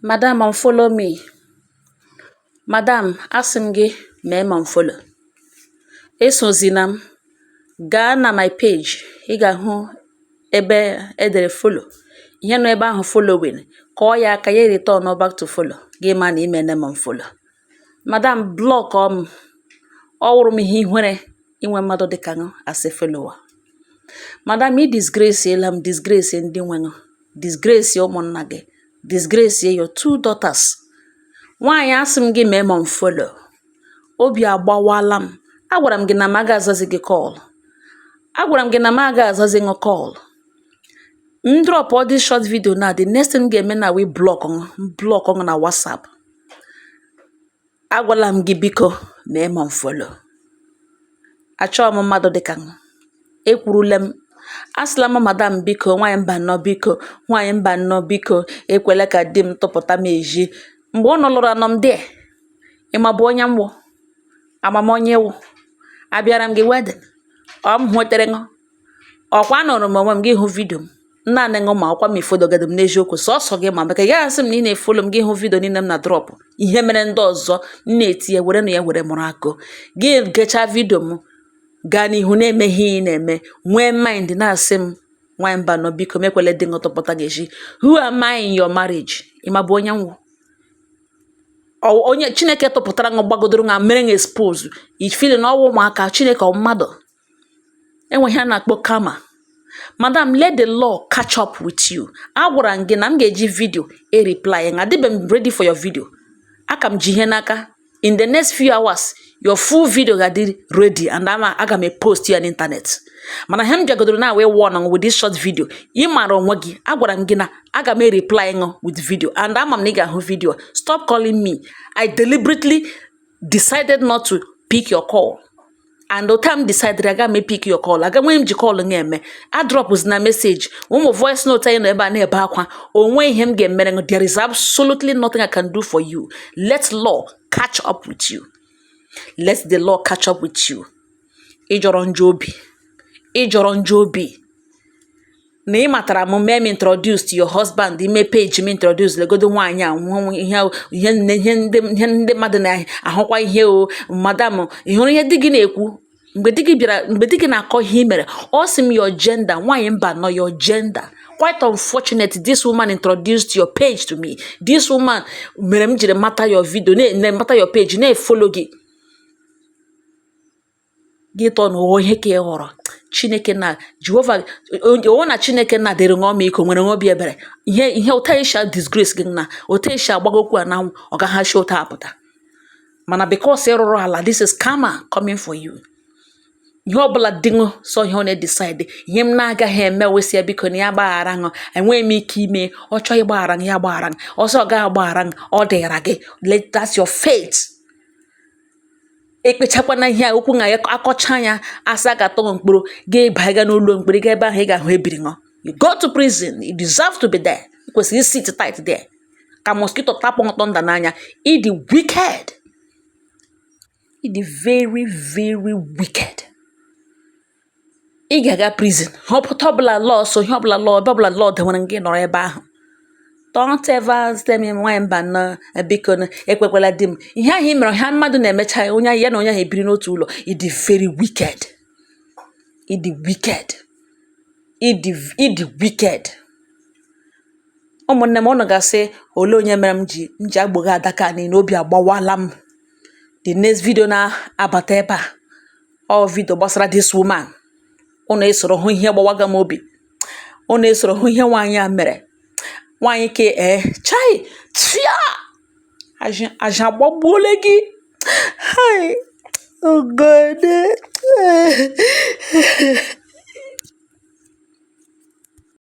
Madam, unfollow me. Madam, asị m gị mee m unfollow. Esozina m. Gaa na my page, ị ga-ahụ ebe edere follow. Ihe nọ ebe ahụ following, kọọ ya aka ya return back to follow. Gị ma na imene m unfollow. Madam, block m. Ọ wụrụ m ihe ihere inwe mmadụ dịka gị as a follower. Madam, ị disgrace la m, disgrace ndị nwe gị, disgrace ụmụnna gị, disgrace your two daughters. Nwaanyị, asị m gị mee m unfollow. Obi agbawala m. Agwara m gị na m aga azazi gị call. Agwara m gị na m aga azazi gị call. M drop all this short video now, the next thing m ga-eme na we block block ṅụ na WhatsApp. Agwala m gị, biko mee m unfollow. Achọghị m mmadụ dịka gị. Ekwurule m, asịla m, madam, biko, nwaanyị mba nnọọ, biko, nwaanyị mba nnọọ, biko ekwela ka di m tụpụta m ezi. Mgbe ọ nọ lụrụ anọ m there, ị ma bụ onye m wụ? Ama m onye wụ? Abịara m gị wedding? Ọ m hụtere ṅụ? Ọkwa anọrọ m onwe m gị hụ video m naanị ṅụ ma ọkwa m ifodogodo m n'eziokwu sọsọ gị ma maka ị gaghị asị m na ị na-efollow m gị hụ video niile m na drop. Ihe mere ndị ọzọ m na-eti ya were nụ ya were mụrụ akụ gị gechaa video m gaa n'ihu na-eme ihe ị na-eme, nwee mind na-asị m, nwaanyị mba nọ, biko mekwele di ṅụ tụpụta gị ezi. Who am I in your marriage? Ị ma bụ onye m wụ? Ọ onye Chineke tụpụtara ṅụ gbagodoro ṅa mere ṅụ expose i feel na ọwụ ụmụaka Chineke ọ mmadụ enwe ihe a na-akpọ karma. Madam, let the law catch up with you. Agwara m gị na m ga-eji video e reply ṅa. Adịbe m ready for your video. Aka m ji ihe n'aka, in the next few hours your full video ga-adị ready and ama aga m post ya n'internet. Mana ihe m bịagodoro na wee warn with this short video, ị mara onwe gị. Agwara m gị na aga m reply ṅụ with video and ama m na ị ga-ahụ video. Stop calling me. I deliberately decided not to pick your call, and the time decided aga m pick your call, aga nwee m ji call nga eme a drop na message, ụmụ voice note anyị nọ ebe a na-ebe akwa onwe ihe m ga-emere ṅụ. There is absolutely nothing I can do for you. Let law catch up with you. Let the law catch up with you. Ịjọrọ njọ obi, ịjọrọ njọ obi na ị matara m mee m introduce to your husband, ime page m introduce. Legodo nwaanyị a hụ ihe ihe ihe ndị ihe ndị mmadụ na-ahụkwa ihe o. Madam, ị hụrụ ihe di gị na-ekwu mgbe di gị bịara, mgbe di gị na-akọ ihe ị mere? Ọ sị m, your gender, nwaanyị mba nọ, your gender. Quite unfortunate, this woman introduced your page to me. This woman mere m jiri mata your video, na mata your page, na-efollow gị. Gị tọọ n'ụwa ihe ka ị ghọrọ. Chineke na Jehova onwe na Chineke na dịrị ọmịiko, nwere obi ebere. Ihe ihe ụta esi disgrace gị na ụta esi agbagokwu a n'anwụ, ọ gaghị achị ụta apụta. Mana because ị rụrụ ala, this is karma coming for you. Ihe ọbụla dị ṅụ sọ ihe ọ na-edecide, ihe m na-agaghị eme wesị ya biko na ya gbaghara ṅụ, enweghị m ike ime. Ọ chọọ ịgbaghara ṅụ, ya gbaghara ṅụ. Ọsọ ọ gaghị agbaghara ṅụ, ọ dịra gị. Let that's your fate. Ekpechakwana ihe a okwu na ya akọcha ya asa ga-atọ gị mkpụrụ ga-ebaiga n'ụlọ mkpụrụ ga ebe ahụ ị ga-ahụ ebiri ṅụ. You go to prison. You deserve to be there. Ị kwesịrị sit tight there ka mosquito tapụ ṅụ thunder n'anya. Ị dị wicked. Ị dị very, very wicked. Ị ga-aga prison. Họpụta ọbụla law so ihe ọbụla law, ebe ọbụla law dewere gị nọrọ ebe ahụ. Don't ever tell me, nwaanyị mba nọ, biko ekwekwala di m ihe ahụ ị mere ha. Mmadụ na-emecha onye ahụ ya na onye ahụ ebiri n'otu ụlọ. Ị dị very wicked. Ị dị wicked. Ị dị wicked. Ụmụnne m, ụnụ ga-asị olee onye mere m ji agbogho adaka niile? Obi agbawala m. The next video na-abata ebe a, ọ video gbasara this woman. Ụnụ esoro hụ ihe gbawaga m obi. Ụnụ esoro hụ ihe nwaanyị a mere. Nwaanyị ke ee chai tia aja aja agbagbuola gị. Hai, oh God.